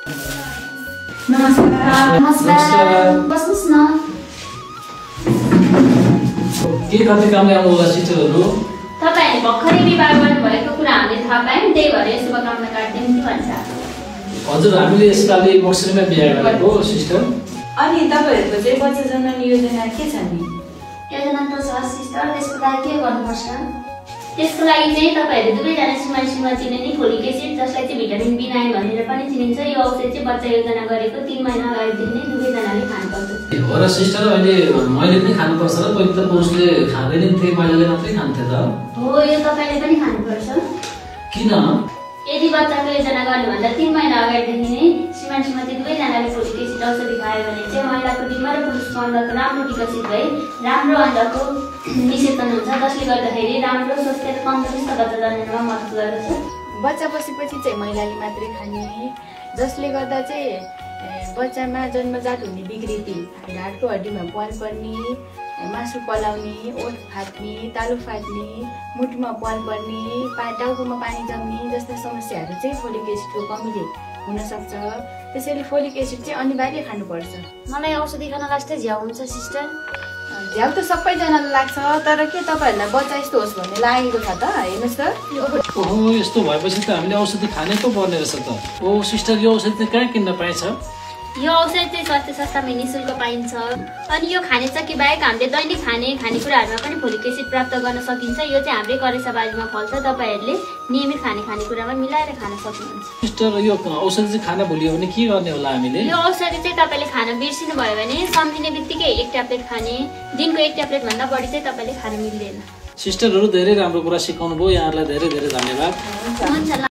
नमस्कार। नमस्कार। बस्नुस् न। के कति कामले आउनु होला सिस्टरहरु? तपाईहरु भर्खरै विवाह गर्नुभएको कुरा हामीले थाहा पायौं, त्यही भएर शुभकामना कार्ड दिनु भन्छ। हजुर, हामीले यसपालि मक्सिरमा बिहे गरेको सिस्टर। अनि तपाईहरुको चाहिँ बच्चा जन्माउने योजना के छ नि? योजना त छ सिस्टर, त्यसको लागि के गर्नुपर्छ? त्यसको लागि चाहिँ तपाईहरु दुवैजना श्रीमती नै फोलिक एसिड जसलाई चाहिँ भिटामिन B9 भनेर पनि चिनिन्छ, यो औषधि चाहिँ बच्चा योजना गरेको 3 महिना अगाडिदेखि नै दुवैजनाले खानुपर्छ। हो र सिस्टर, अहिले मैले पनि खानुपर्छ र पहिले त पुरुषले खाँदैनन् थिए, महिलाले मात्रै खान्थे त? हो, यो तपाईले पनि खानुपर्छ। किन? यदि बच्चाको योजना गर्नुभन्दा 3 महिना अगाडिदेखि नै श्रीमती दुवैजनाले फोलिक एसिड औषधि खायो भने चाहिँ महिलाको डिम्ब र पुरुषको अण्डको राम्रो विकसित भई राम्रो अण्डको निषेचन हुन्छ, जसले गर्दाखेरि राम्रो स्वस्थ र तन्दुरुस्त बच्चा जन्मनमा मद्दत गर्दछ। बच्चा बसेपछि चाहिँ महिलाले मात्रै खाने, जसले गर्दा चाहिँ बच्चामा जन्मजात हुने विकृति, ढाडको हड्डीमा प्वाल पर्ने, मासु पलाउने, ओठ फाट्ने, तालु फाट्ने, मुटुमा प्वाल पर्ने, टाउकोमा पानी जम्ने जस्ता समस्याहरू चाहिँ फोलिक एसिडको कमीले हुन सक्छ। त्यसैले फोलिक एसिड चाहिँ अनिवार्य खानुपर्छ। मलाई औषधि खान लास्टै झ्याउ हुन्छ सिस्टर। झ्याउ त सबैजनालाई लाग्छ, तर के तपाईहरुलाई बच्चा यस्तो होस् भन्ने लागेको छ त? हेर्नुस् त। ओहो, यस्तो भएपछि त हामीले औषधि खानै पो पर्ने रहेछ त। ओ सिस्टर, यो औषधि चाहिँ कहाँ किन्न पाइन्छ? यो औषधि चाहिँ स्वास्थ्य संस्थामा निःशुल्क पाइन्छ। अनि यो खानेचक्की बाहेक हामीले दैनिक खानेकुराहरूमा पनि फोलिक एसिड प्राप्त गर्न सकिन्छ। यो चाहिँ हाम्रै करेसाबारीमा फल्छ, तपाईहरुले नियमित खानेकुरामा मिलाएर खान सक्नुहुन्छ। सिस्टर, यो औषधि चाहिँ खान भुलियो भने के गर्ने होला हामीले? यो औषधि चाहिँ तपाईले खान बिर्सिनु भयो भने सम्झिने बित्तिकै 1 ट्याब्लेट खाने, दिनको 1 ट्याब्लेट भन्दा बढी चाहिँ तपाईले खान मिल्दैन। सिस्टरहरु धेरै राम्रो कुरा सिकाउनु भयो, यहाँहरुलाई धेरै धेरै धन्यवाद। हुन्छ।